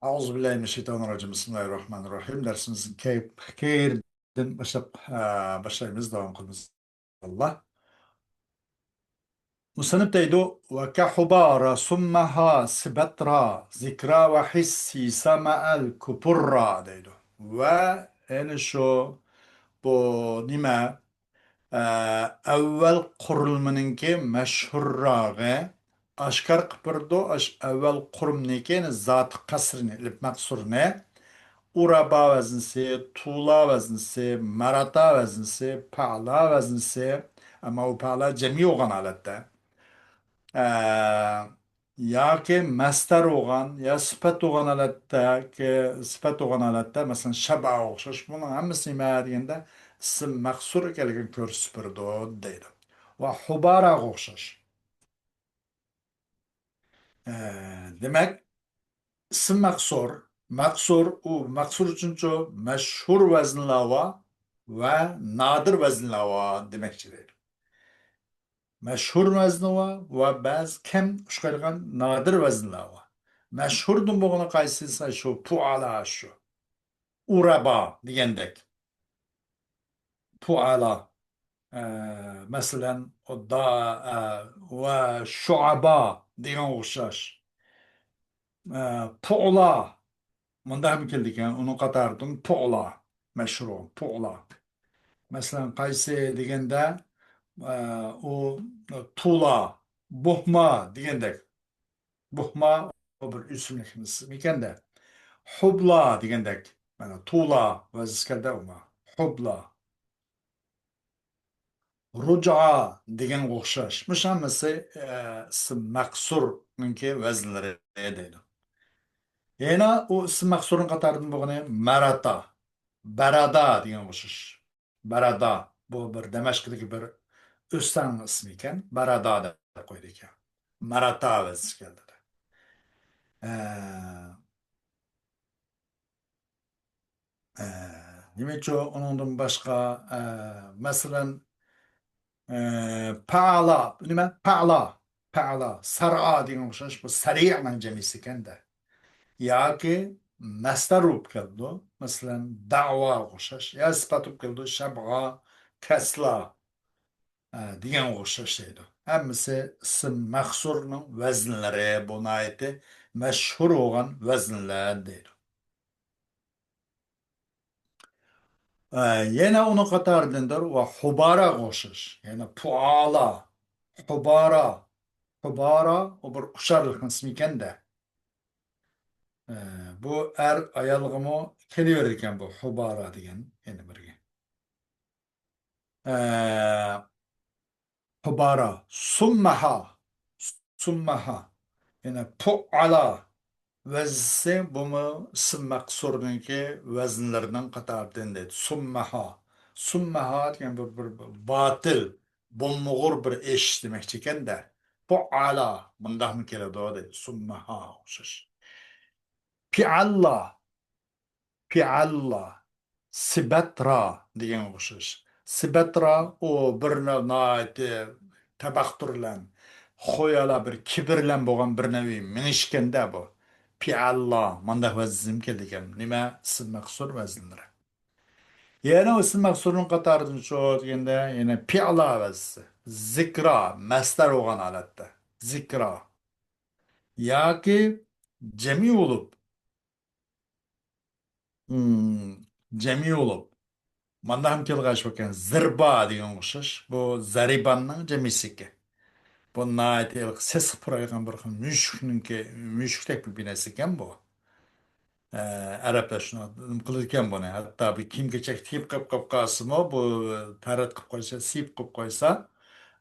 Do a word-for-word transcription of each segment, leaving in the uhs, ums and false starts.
أعوذ بالله من الشيطان الرجيم. بسم الله الرحمن الرحيم. دەرسىمىزنى كەيپ-، كەيردىن باشلاپ، ئە، باشلايمىز، داۋام قىلىمىز. ئاللا. مۇسەننىپ دەيدۇ، «ۋە كەھۇبارا سۇممەھا سىبەترا زىكرا ۋە ھىسسىسا مەئەل كۇپۇررا» دەيدۇ. ۋە يەنە شۇ، بۇ نېمە، ئە، ئەۋۋەل قۇرۇلمىنىڭكى مەشھۇرراغى ئاشكار قىلىپ بېرىدۇ، ئاش-، ئەۋۋەل قۇرۇلمىنىڭكى زاتى قەسرىنى ئېلىپ مەقسۇرنى، ئۇرابا ۋەزنىسى، تۇلا ۋەزنىسى، ماراتا ۋەزنىسى، پەئلا ۋەزنىسى، ئەمما ئۇ پەئلا جەمئىي بولغان ھالەتتە. ئە، ياكى مەستەر بولغان، يا سۈپەت بولغان ھالەتتە، سۈپەت بولغان ھالەتتە، مەسىلەن، شەبئاغا ئوخشاش. بۇنىڭ ھەممىسى نېمە دېگەندە، ئىسىم مەقسۇر ئىكەنلىكىنى كۆرسىتىپ بېرىدۇ، دەيدۇ. ۋە ھۇباراغا ئوخشاش. ئە، دېمەك، ئىسىم مەقسۇر، مەقسۇر، ئۇ مەقسۇر ئۈچۈنچۇ مەشھۇر ۋەزنلەر بار ۋە نادىر ۋەزنلەر بار دېمەكچى دەيدۇ. مەشھۇر ۋەزنى بار ۋە بەزى كەم ئۇچرايدىغان نادىر ۋەزنلەر بار. مەشھۇردىن بولغىنى قايسى دېسە، شۇ پۇئالا شۇ. ئۇرابا دېگەندەك. پۇئالا. ئە، مەسىلەن، ئۇ دا-، ئە، ۋە شۇئابا دېگەن ئوخشاش. ئە، پۇئلا. مۇنداقمۇ كېلىدىكەن، ئۇنىڭ قاتارىدىن پۇئلا. مەشھۇر پۇئلا. مەسىلەن، قايسى دېگەندە، ئە، ئۇ تۇلا، بۇھما دېگەندەك. بۇھما ئۇ بىر ئۆسۈملۈكنىڭ ئىسمى ئىكەندە. خۇبلا دېگەندەك. مانا تۇلا ۋەزنىسى كەلدى ئۇما. خۇبلا. رۇجا دېگەنگە ئوخشاش. مۇشۇ ھەممىسى، ئە، ئىسىم مەقسۇرنىڭكى ۋەزنلىرى دەيدۇ. يەنە ئۇ ئىسىم مەقسۇرنىڭ قاتارىدىن بولغىنى مەراتا، بەرادا دېگەنگە ئوخشاش. بەرادا، بۇ بىر دەمەشقىدىكى بىر ئۆستەڭنىڭ ئىسمى ئىكەن. بەرادا دەپ قويدى ئىكەن. مەراتا ۋەزنىسى كەلدى. ئە، ئە، نېمىچۇ ئۇنىڭدىن باشقا، ئە، مەسىلەن، ئە، پەئلا، نېمە؟ پەئلا، پەئلا، سەرئا دېگەن ئوخشاش، بۇ سەرىئنىڭ جەمئىسى ئىكەندە. ياكى مەستەر بولۇپ كەلىدۇ، مەسىلەن، دەئۋاغا ئوخشاش، يا سۈپەت بولۇپ كەلىدۇ، شەبغا، كەسلا، ئە، دېگەنگە ئوخشاش دەيدۇ. ھەممىسى ئىسىم مەقسۇرنىڭ ۋەزنلىرى، بۇ ناھايىتى مەشھۇر بولغان ۋەزنلەر دەيدۇ. ئە، يەنە ئۇنىڭ قاتارىدىندۇر ۋە خۇباراغا ئوخشاش. يەنە پۇئالا، خۇبارا، خۇبارا، ئۇ بىر ئۇچارلىقنىڭ ئىسمى ئىكەندە. ئە، بۇ ئەر ئايالغىمۇ كېلىۋېرىدىكەن بۇ خۇبارا دېگەن يەنە بىرگە. ئە، خۇبارا، سۇممەھا، سۇممەھا. يەنە پۇئالا ۋەزنىسى، بۇمۇ ئىسىم مەقسۇرنىڭكى ۋەزنلىرىنىڭ قاتارىدىن دەيدۇ. سۇممەھا. سۇممەھا دېگەن بىر، بىر، بىر باتىل، بوممىغۇر بىر ئىش دېمەكچى ئىكەندە. پۇئالا، مۇنداقمۇ كېلىدۇ دەيدۇ. سۇممەھا ئوخشاش. پىئاللا. پىئاللا، سىبەترا دېگەنگە ئوخشاش. سىبەترا، ئۇ بىر نە-، ناھايىتى تەبەختۇرلەن، خويالا بىر كىبىرلەن بولغان بىر نەۋى مېڭىشكەندە بۇ. پىئاللا، مانداق ۋەزىن كېلىدىكەن. نېمە؟ ئىسىم مەقسۇر ۋەزىنلىرى. يەنە ئىسىم مەقسۇرنىڭ قاتارىدىن شۇ دېگەندە، يەنە پىئلا ۋەزىسى. زىكرا، مەستەر بولغان ھالەتتە. زىكرا. ياكى جەمئىي بولۇپ، مم، جەمئىي بولۇپ، مانداق ھەم كېلىدىغان ئىش باركەن، زىربا دېگەنگە ئوخشاش. بۇ زەرىباننىڭ جەمئىيسى ئىكەن. بۇ ناھايىتى ھېلىقى سېسىق پۇرايدىغان بىر خىل مۈشۈكنىڭكى، مۈشۈكتەك بىر نەرسە ئىكەن بۇ. ئە، ئەرەبلەر شۇنداق نېمە قىلىدىكەن بۇنى. ھەتتا بىر كىيىم-كېچەك تېيىپ قېلىپ، قېلىپ قالسىمۇ، بۇ تەرەت قىلىپ قويسا، سىيىپ قىلىپ قويسا،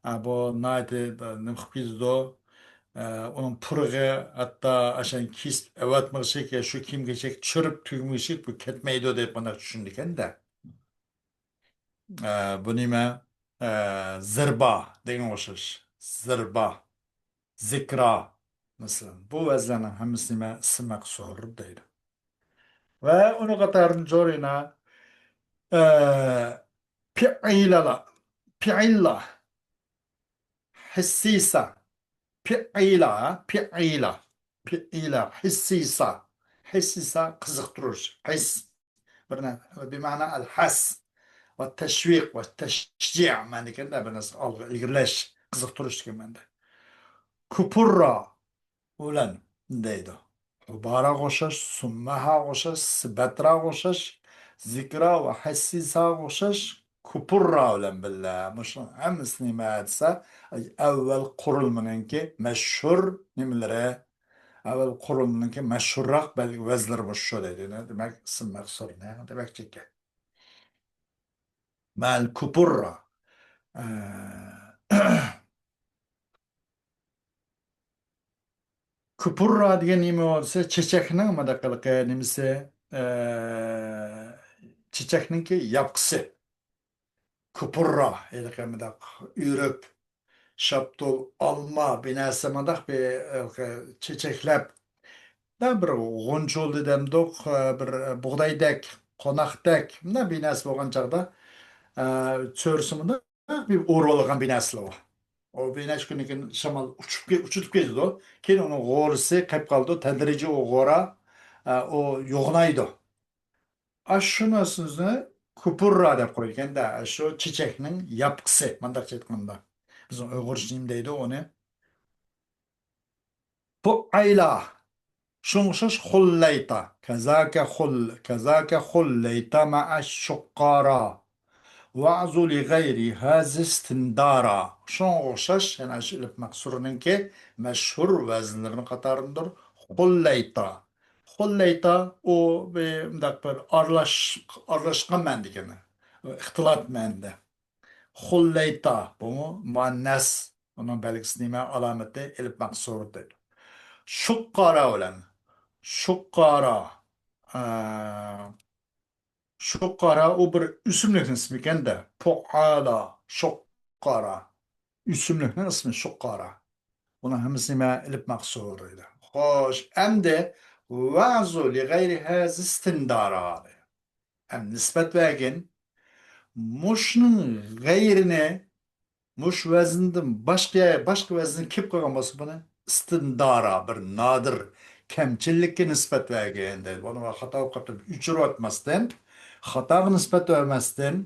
ئە، بۇ ناھايىتى، ئە، نېمە قىلىپ كېتىدۇ. ئە، ئۇنىڭ پۇرىقى ھەتتا ئاشۇنى كېسىپ ئەۋەتمىغۇچىلىك، يا شۇ كىيىم-كېچەك چىرىپ تۈگىمىگۈچىلىك بۇ كەتمەيدۇ دەپ مانداق چۈشىنىدىكەن-دە. ئە، بۇ نېمە؟ ئە، زىربا دېگەنگە ئوخشاش. زىربا، زىكرا، مەسىلەن. بۇ ۋەزىنلەرنىڭ ھەممىسى نېمە؟ ئىسىم مەقسۇر دەيدۇ. ۋە ئۇنىڭ قاتارىدىن جورىنا، ئە، پىئىللا، پىئىللا، ھىسسىسا، پىئىلا، پىئىلا، پىئىلا، ھىسسىسا، ھەسسىسا قىزىقتۇرۇش. ھەس. بىر نە-، بىمەنا ئەل ھەس. ۋە تەشۋىق ۋە تەشجىئ مەنىدىكەن-دە، بىر نەرسە ئالغا ئىلگىرىلەش، قىزىقتۇرۇش دېگەن مەنىدە. كۇپۇررا بىلەن دەيدۇ. خۇباراغا ئوخشاش، سۇممەھاغا ئوخشاش، سىبەتراغا ئوخشاش، زىكرا ۋە ھەسسىساغا ئوخشاش، كۇپۇررا بىلەن بىللە. مۇشۇنىڭ ھەممىسى نېمە دېسە، ئەۋۋەل قۇرۇلمىنىڭكى مەشھۇر نېمىلىرى، ئەۋۋەل قۇرۇلمىنىڭكى مەشھۇرراق بەلگە ۋەزىنلىرى مۇشۇ دەيدۇ. دېمەك، ئىسىم مەقسۇر دېمەكچى ئىكەن. مەل كۇپۇررا. ئە، كۇپۇررا دېگەن نېمە بولسا، چېچەكنىڭ مۇنداق قىلىقى نېمىسى، ئە، چېچەكنىڭكى ياپقىسى. كۇپۇررا، ھېلىقى مۇنداق ئۆرۈك، شاپتۇل، ئالما، بىر نەرسە مۇنداق بىر، ئە، چېچەكلەپ، دا بىر غۇنچۇلدى دەمدۇق، ئە، بىر بۇغدايدەك، قوناقتەك، مۇنداق بىر نەرسە بولغان چاغدا، ئە، چۆرىسى مۇنداق بىر ئورۇۋالغان بىر نەرسىلەر بار. ئۇ بىر نەچچە كۈندىن كېيىن شامال ئۇچۇپ كې-، ئۇچۇپ كېتىدۇ. كېيىن ئۇنىڭ غورىسى قېلىپ قالىدۇ. تەدرىجىي ئۇ غورا، ئە، ئۇ يوغىنايدۇ. ئاشۇ نەرسىنى كۇپۇررا دەپ قويىدىكەن-دە، ئاشۇ چېچەكنىڭ ياپقىسى، مۇنداقچە ئېيتقاندا. بىزنىڭ ئۇيغۇرچە نېمە دەيدۇ ئۇنى؟ پۇئەيلا. شۇڭغا ئوخشاش خۇللەيتا. كازاكە خۇل-، كازاكە خۇللەيتا مەئە شۇققارا. ۋەزۇ لىغەيرى ھازىستىندارا. شۇڭغا ئوخشاش، يەنە شۇ ئېلىپ مەقسۇرنىڭكى مەشھۇر ۋەزىنلىرىنىڭ قاتارىدىندۇر. خۇللەيتا. خۇللەيتا ئۇ بىر مۇنداق بىر ئارىلاش-، ئارىلاشقان مەنىدىكەن. ئىختىلاپ مەنىدە. خۇللەيتا، بۇمۇ مۇئەننەس. ئۇنىڭ بەلگىسى نېمە؟ ئالامىتى ئېلىپ مەقسۇر دەيدۇ. شۇققارا بىلەن، شۇققارا، ئە، شۇققارا ئۇ بىر ئۆسۈملۈكنىڭ ئىسمى ئىكەن-دە. پۇئالا، شۇققارا. ئۆسۈملۈكنىڭ ئىسمى شۇققارا. بۇنىڭ ھەممىسى نېمە؟ ئېلىپ مەقسۇر دەيدۇ. خوش، ئەمدى ۋەزۇ لىغەيرى ھازىستىندارا. ئەمدى نىسبەت بەرگىن. مۇشۇنىڭ غەيرىنى، مۇشۇ ۋەزىندىن باشقا، باشقا ۋەزىن كېلىپ قالغان بولسا، بۇنى ئىستىندارا، بىر نادىر كەمچىللىككە نىسبەت بەرگىن دەيدۇ. بۇنى خاتا ئوقۇپ ئۆچۈرۈۋەتمەستىن، خاتاغا نىسبەت بەرمەستىن،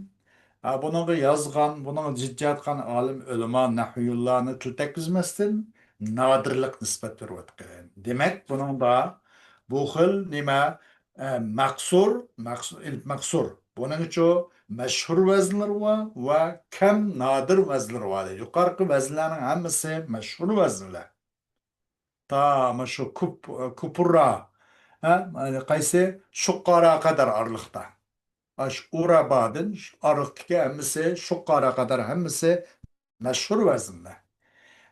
ھە، بۇنىڭغا يازغان، بۇنىڭغا زىججە ئېيتقان ئالىم، ئۆلىما، نەھۋىيۇللانى تىل تەگكۈزمەستىن، نادىرلىق نىسبەت بېرىۋاتقىن. دېمەك، بۇنىڭدا بۇ خىل نېمە، ئە، مەقسۇر، مەقسۇر، ئېلىپ مەقسۇر. بۇنىڭچۇ مەشھۇر ۋەزىنلىرى بار ۋە كەم نادىر ۋەزىنلىرى بار. يۇقىرىقى ۋەزىنلەرنىڭ ھەممىسى مەشھۇر ۋەزىنلەر. تا مۇشۇ كۇپ-، كۇپۇررا، ھە، قايسى؟ شۇققارا قەدەر ئارىلىقتا. ئاش ئۇرابادىن ئارىلىقتىكى ھەممىسى، شۇققارا قەدەر ھەممىسى مەشھۇر ۋەزىنلەر.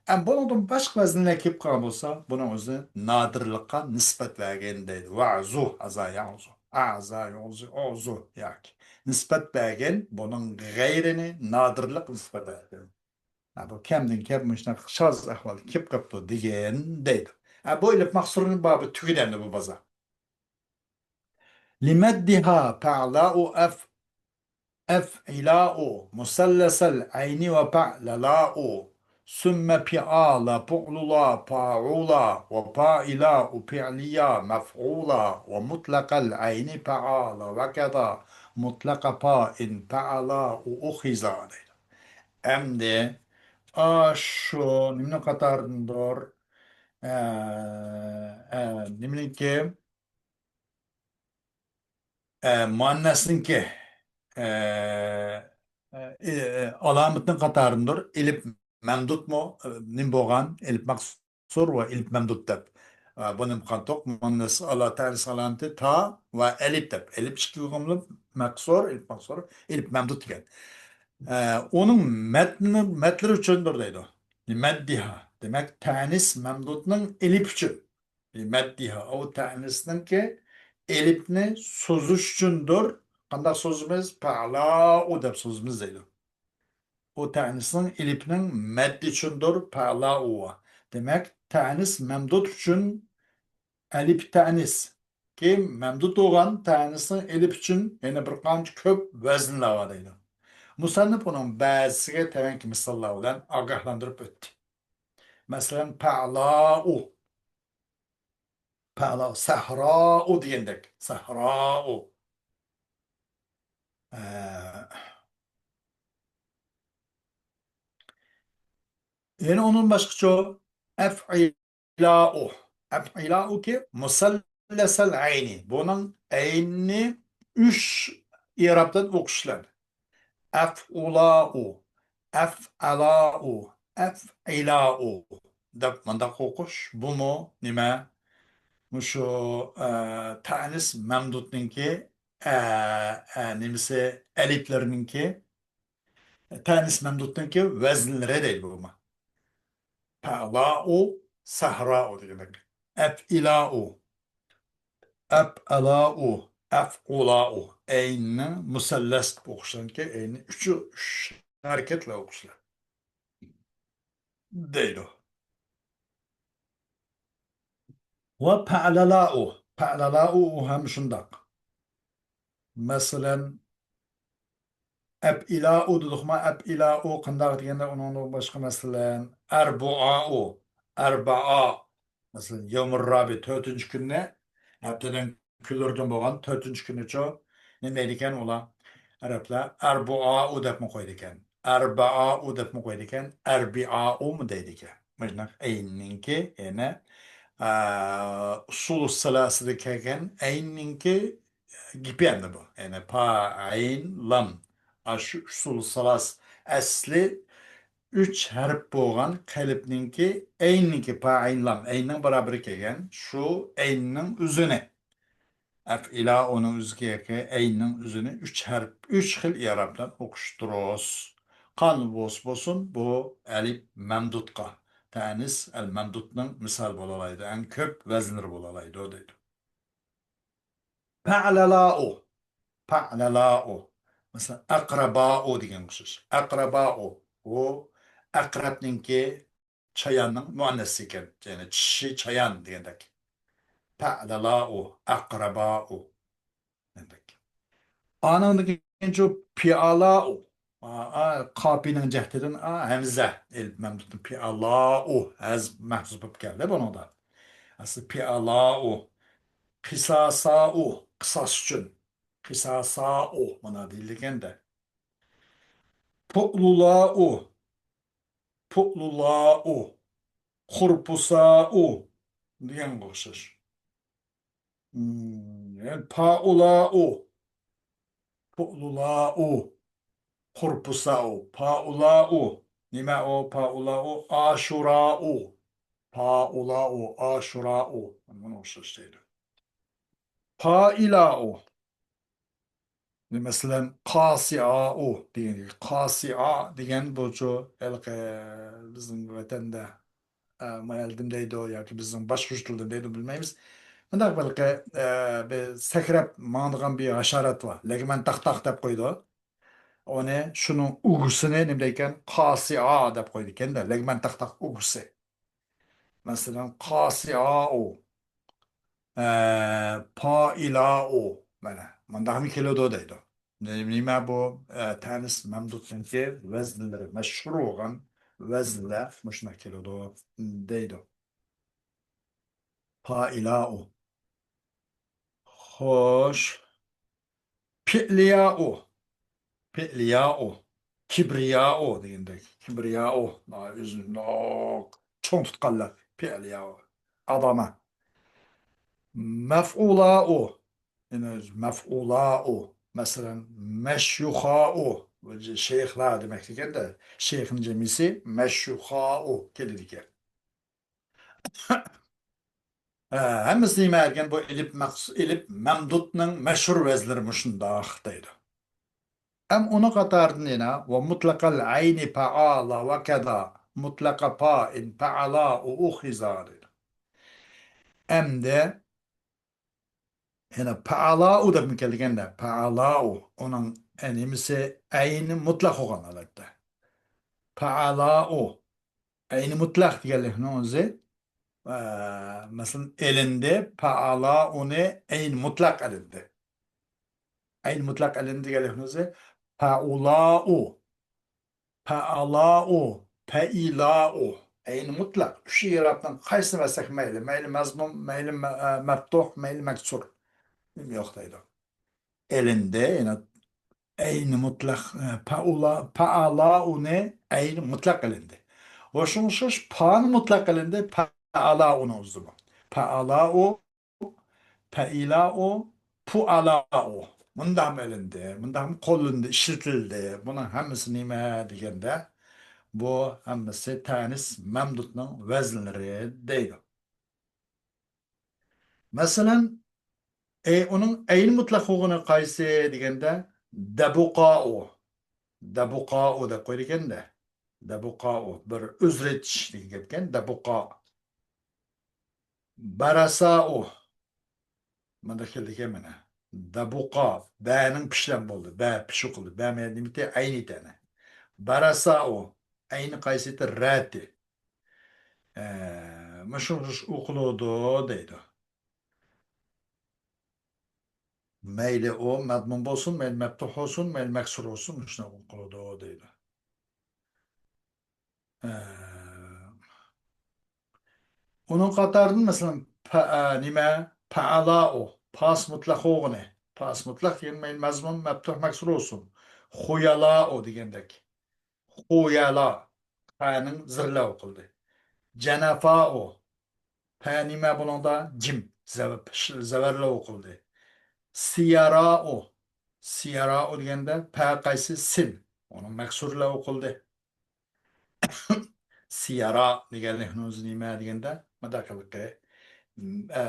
ئەم بۇنىڭدىن باشقا ۋەزىنلەر كېلىپ قالغان بولسا، بۇنىڭ ئۆزى نادىرلىققا نىسبەت بەرگىن دەيدۇ. ۋەزۇ، ئازا يەزۇ، ئازا يۇزۇ، ئۇزۇ ياكى نىسبەت بەرگىن، بۇنىڭ غەيرىنى نادىرلىق نىسبەت بەرگىن. ھە، بۇ كەمدىن كەم مۇشۇنداق شاز ئەھۋالدا كېلىپ قاپتۇ دېگىن دەيدۇ. ھە، بۇ ئېلىپ مەقسۇرنىڭ بابى تۈگىدى ئەمدى بۇ بازار. لمدها فعلاء أف-، أفعلاء مثلث العين وفعللاء، ثم فعال فعللا فاعلا وفاعلاء فعليا مفعولا ومطلق العين فعال وكذا مطلق فاء فعلاء أخذا دەيدۇ. ئەمدى ئاشۇ نېمىنىڭ قاتارىدىندۇر؟ ئە، ئە، نېمىنىڭكى؟ ئە، مۇئەننەسنىڭكى، ئە، ئە، ئە، ئالامىتىنىڭ قاتارىدىندۇر. ئېلىپ مەمدۇتمۇ، ئە، نېمە بولغان؟ ئېلىپ مەقسۇر ۋە ئېلىپ مەمدۇت دەپ. ئە، بۇنى قانداق؟ مۇئەننەس ئالا تەنىس ئالامىتى تا ۋە ئەلىپ دەپ. ئەلىپ ئىككى ئۇقۇملۇق مەقسۇر، ئېلىپ مەقسۇر، ئېلىپ مەمدۇت دېگەن. ئە، ئۇنىڭ مەتنى، مەتلىرى ئۈچۈندۇر دەيدۇ. مەددىھا. دېمەك، تەنىس مەمدۇتنىڭ ئېلىپ ئۈچۈن. مەددىھا، ئۇ تەنىسنىڭكى ئېلىپنى سوزۇش ئۈچۈندۇر. قانداق سوزىمىز؟ پەلاۇ دەپ سوزىمىز دەيدۇ. ئۇ تەنىسنىڭ ئېلىپنىڭ مەددى ئۈچۈندۇر، پەلاۇ. دېمەك، تەنىس مەمدۇت ئۈچۈن ئەلىپ تەنىس. كېيىن مەمدۇت بولغان تەنىسنىڭ ئېلىپ ئۈچۈن يەنە بىر قانچە كۆپ ۋەزىنلەر بار دەيدۇ. مۇسەننىپ ئۇنىڭ بەزىسىگە تۆۋەنكى مىساللار بىلەن ئاگاھلاندۇرۇپ ئۆتتى. مەسىلەن، پەلاۇ. پەلا، سەھراۇ دېگەندەك. سەھراۇ. ئە، يەنە ئۇنىڭ باشقىچە ئەفئىلاۇ. ئەفئىلاۇكى مۇسەللەسەل ئەينى. بۇنىڭ ئەينى ئۈچ ئىرابتىن ئوقۇشلار. ئەفئۇلاۇ، ئەفئەلاۇ، ئەفئىلاۇ دەپ مۇنداق ئوقۇش. بۇمۇ نېمە؟ مۇشۇ، ئە، تەئنىس مەمدۇدنىڭكى، ئە، ئە، نېمىسى، ئەلىپلىرىنىڭكى، تەئنىس مەمدۇدنىڭكى ۋەزنلىرى دەيدۇ بۇمۇ. پەئلاۇ، سەھراۇ دېگەندەك. ئەپئىلاۇ، ئەپئەلاۇ، ئەفئۇلاۇ. ئەيننى مۇسەللەس قىلىپ ئوقۇشلاركەن، ئەيننى ئۈچ، ئۈچ ھەرىكەتلەر ئوقۇشلار دەيدۇ. ۋە پەئلەلاۇ. پەئلەلاۇ ئۇ ھەم شۇنداق. مەسىلەن، ئەپئىلاۇ دېدۇقما، ئەپئىلاۇ قانداق دېگەندە، ئۇنىڭدىن باشقا، مەسىلەن، ئەربۇئاۇ، ئەربەئا. مەسىلەن، يەۋمۇر رابى، تۆتىنچى كۈننى، ھەپتىنىڭ كۈنلىرىدىن بولغان تۆتىنچى كۈنىچۇ، نېمە دەيدىكەن ئۇلار؟ ئەرەبلەر ئەربۇئاۇ دەپمۇ قويىدىكەن، ئەربەئاۇ دەپمۇ قويىدىكەن، ئەربىئاۇمۇ دەيدىكەن. مۇشۇنداق ئەيننىڭكى يەنە، ئە، ئۇسۇلۇ سالاسىدا كەلگەن ئەيننىڭكى گېپى ئەمدى بۇ. يەنى پا، ئەين، لام. ئاشۇ ئۇسۇلۇ سالاس ئەسلى ئۈچ ھەرپ بولغان قەلبنىڭكى، ئەيننىڭكى، پا، ئەين، لام، ئەيننىڭ بارابىرى كەلگەن شۇ ئەيننىڭ ئۆزىنى. ئەپئىلاۇنىڭ ئۆزىگە ئەيننىڭ ئۆزىنى ئۈچ ھەرپ، ئۈچ خىل ئىرابتىن ئوقۇش دۇرۇس. قانداق بولسا بولسۇن، بۇ ئەلىپ مەمدۇدقا، تەنىس ئەل مەمدۇدنىڭ مىسالى بولالايدۇ، ئەڭ كۆپ ۋەزنلىرى بولالايدۇ دەيدۇ. پەئلەلاۇ، پەئلەلاۇ. مەسىلەن، ئەقرەباۇ دېگەن ئوخشاش. ئەقرەباۇ، ئۇ ئەقرەبنىڭكى، چاياننىڭ مۇئەننەسى ئىكەن. يەنى چىشى چايان دېگەندەك. پەئلەلاۇ، ئەقرەباۇ دېگەندەك. ئانىڭدىن كېيىن شۇ پىئالاۇ. ئا، ئا، قاپىنىڭ جەھدىدىن، ئا، ھەمزە ئېلىپ مەمدۇدتىن پىئالاۇ، ھەز مەھزۇپ بولۇپ كەلدى بۇنىڭدا. ئەسلى پىئالاۇ. قىساساۇ، قىساس ئۈچۈن. قىساساۇ، مانا دېيىلگەندە. پۇئلۇلاۇ، پۇئلۇلاۇ، خۇرپۇساۇ دېگەنگە ئوخشاش. مم، يەنى پائۇلاۇ، پۇئلۇلاۇ، خۇرپۇساۇ، پائۇلاۇ. نېمە ئۇ پائۇلاۇ؟ ئاشۇراۇ. پائۇلاۇ، ئاشۇراۇ. مانا ئوخشاش دەيدۇ. پائىلاۇ. مەسىلەن، قاسىئاۇ دېگەن، قاسىئا دېگەن بۇچۇ ھېلىقى بىزنىڭ ۋەتەندە، ئە، مايالدىن دەيدۇ ياكى بىزنىڭ باشقا تىلدا دەيدۇ، بىلمەيمىز. مۇنداق ھېلىقى، ئە، بىر سەكرەپ ماڭىدىغان بىر ھاشارات بار. لەگمەن تاق-تاق دەپ قويىدۇ. ئۇنى، شۇنىڭ ئۇگىسىنى نېمە دەيدىكەن؟ قاسىئا دەپ قويىدىكەن-دە، لەگمەن تاق-تاق ئۇگىسى. مەسىلەن، قاسىئاۇ، ئە، پائىلاۇ. مانا، مۇنداقمۇ كېلىدۇ دەيدۇ. نېمە بۇ؟ ئە، تەنىس مەمدۇدنىڭكى ۋەزنلىرى، مەشھۇر بولغان ۋەزنلەر مۇشۇنداق كېلىدۇ دەيدۇ. پائىلاۇ. خوش. پىئلىياۇ. پىئلىياۇ. كىبرىياۇ دېگەندەك. كىبرىياۇ. ئۆزىنى چوڭ تۇتقانلىق. پىئلىياۇ. ئادامە. مەفئۇلاۇ. يەنە مەفئۇلاۇ. مەسىلەن، مەشيۇخاۇ. شەيخلار دېمەك دېگەندە، شەيخنىڭ جەمئىسى مەشيۇخاۇ كېلىدىكەن. ھە، ھەممىسى نېمە دېگەن؟ بۇ ئېلىپ مەخسۇس، ئېلىپ مەمدۇدنىڭ مەشھۇر ۋەزنلىرى مۇشۇنداق دەيدۇ. ئەم ئۇنىڭ قاتارىدىن يەنە ۋە مۇتلەقەل ئەينى پەئالا ۋە كەدا مۇتلەقە پائىن پەئالاۇ ئۇخىزا دەيدۇ. ئەمدى يەنە پەئالاۇ دەپمۇ كەلگەندە، پەئالاۇ، ئۇنىڭ نېمىسى ئەينى مۇتلەق بولغان ھالەتتە. پەئالاۇ، ئەينى مۇتلەق دېگەنلىكنىڭ ئۆزى، ئە، مەسىلەن، ئېلىندى، پەئالاۇنى ئەينى مۇتلەق ئېلىندى. ئەينى مۇتلەق ئېلىندى دېگەنلىكنىڭ ئۆزى پەئۇلاۇ، پەئالاۇ، پەئىلاۇ. ئەينى مۇتلەق. ئۈچ ئىرابنىڭ قايسىنى بەرسەك مەيلى. مەيلى مەزمۇم، مەيلى مە-، ئە، مەپتۇھ، مەيلى مەكسۇر. نېمە يوق دەيدۇ. ئېلىندى، يەنى ئەينى مۇتلەق، ئە، پەئۇلا-، پەئالاۇنى ئەينى مۇتلەق ئېلىندى. ۋە شۇڭا شۇ پانى مۇتلەق ئېلىندى، پەئالاۇنىڭ ئۆزىمۇ. پەئالاۇ، پەئىلاۇ، پۇئالاۇ. مۇنداقمۇ ئېلىندى، مۇنداقمۇ قوللىنىلدى، ئىشلىتىلدى. بۇنىڭ ھەممىسى نېمە دېگەندە، بۇ ھەممىسى تەنىس مەمدۇتنىڭ ۋەزىنلىرى دەيدۇ. مەسىلەن، ئەي، ئۇنىڭ ئەينى مۇتلەق بولغىنى قايسى دېگەندە، دەبۇقائۇ. دەبۇقائۇ دەپ قويىدىكەن-دە. دەبۇقائۇ. بىر ئۆزرېتىش دېگەن گەپكەن. دەبۇقا. بەرەسائۇ. مۇنداق كېلىدىكەن مانا. دەبۇقا. بەنىڭ پېشى بىلەن بولدى. بە پېشى قىلدى. بە مە نېمىتى؟ ئەينى تەنە. بەرەسائۇ. ئەينى قايسى ئىدى؟ رەتى. ئە، مۇشۇ ئوقۇلىدۇ دەيدۇ. مەيلى ئۇ مەزمۇم بولسۇن، مەيلى مەپتۇھ بولسۇن، مەيلى مەكسۇر بولسۇن، مۇشۇنداق ئوقۇلىدۇ دەيدۇ. ئە، ئۇنىڭ قاتارىدىن مەسىلەن، پە-، ئە، نېمە؟ پەئالاۇ، پاسى مۇتلەق بولغىنى. پاسى مۇتلەق دېگەن مەيلى مەزمۇم، مەپتۇھ، مەكسۇر بولسۇن. خۇيالاۇ دېگەندەك. خۇيالا. پەنىڭ زېرلەۋ قىلدى. جەنەفائۇ. پە نېمە بۇنىڭدا؟ جىم. زەۋ-، زەۋەرلەۋ قىلدى. سىياراۇ. سىياراۇ دېگەندە پە قايسى؟ سىن. ئۇنىڭ مەكسۇرلەۋ قىلدى. سىيارا دېگەنلىكنىڭ ئۆزى نېمە دېگەندە، مۇنداق قىلىقى، ئە،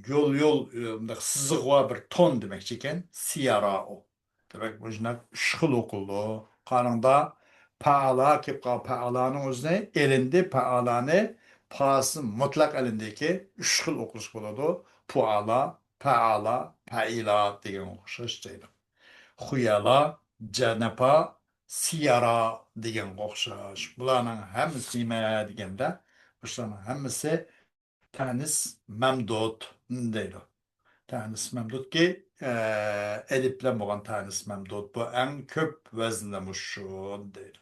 يول، يول، ئە، مۇنداق سىزىقى بار بىر تون دېمەكچى ئىكەن. سىياراۇ. دېمەك، مۇشۇنداق ئۈچ خىل ئوقۇلىدۇ. قارىڭدا پەئالا كېلىپ قال-، پەئالانىڭ ئۆزىنى ئېلىندى، پەئالانى پاسى مۇتلەق ئېلىندىكى ئۈچ خىل ئوقۇلۇش بولىدۇ. پۇئالا، پەئالا، پەئىلا دېگەن ئوخشاش دەيدۇ. خۇيالا، جەنەپا، سىيارا دېگەنگە ئوخشاش. بۇلارنىڭ ھەممىسى نېمە دېگەندە، بۇلارنىڭ ھەممىسى تەنىس مەمدۇت دەيدۇ. تەنىس مەمدۇتكى، ئە، ئەلىپ بىلەن بولغان تەنىس مەمدۇت. بۇ ئەڭ كۆپ ۋەزنى مۇشۇ دەيدۇ.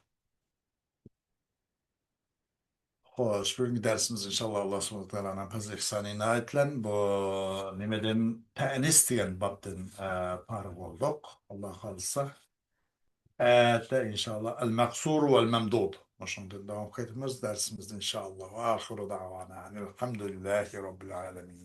خوش، بۈگۈنكى دەرسىمىز ئىنشاللا ئاللا سۇبھانەھۇ ۋە تائالانىڭ پەزلى ئىھسانى ئىنايىتى بىلەن بۇ نېمىدىن، تەنىس دېگەن بابتىن، ئە، پارىغ بولدۇق. ئاللا خالىسا. ئەتە ئىنشاللا ئەل مەقسۇر ۋەل مەمدۇد. مۇشۇنىڭدىن داۋام قىلىمىز دەرسىمىزنى ئىنشاللا. ۋە ئاخىرۇ دەۋانا ئەنىل ھەمدۇلىللاھى رەببىل ئالەمىن.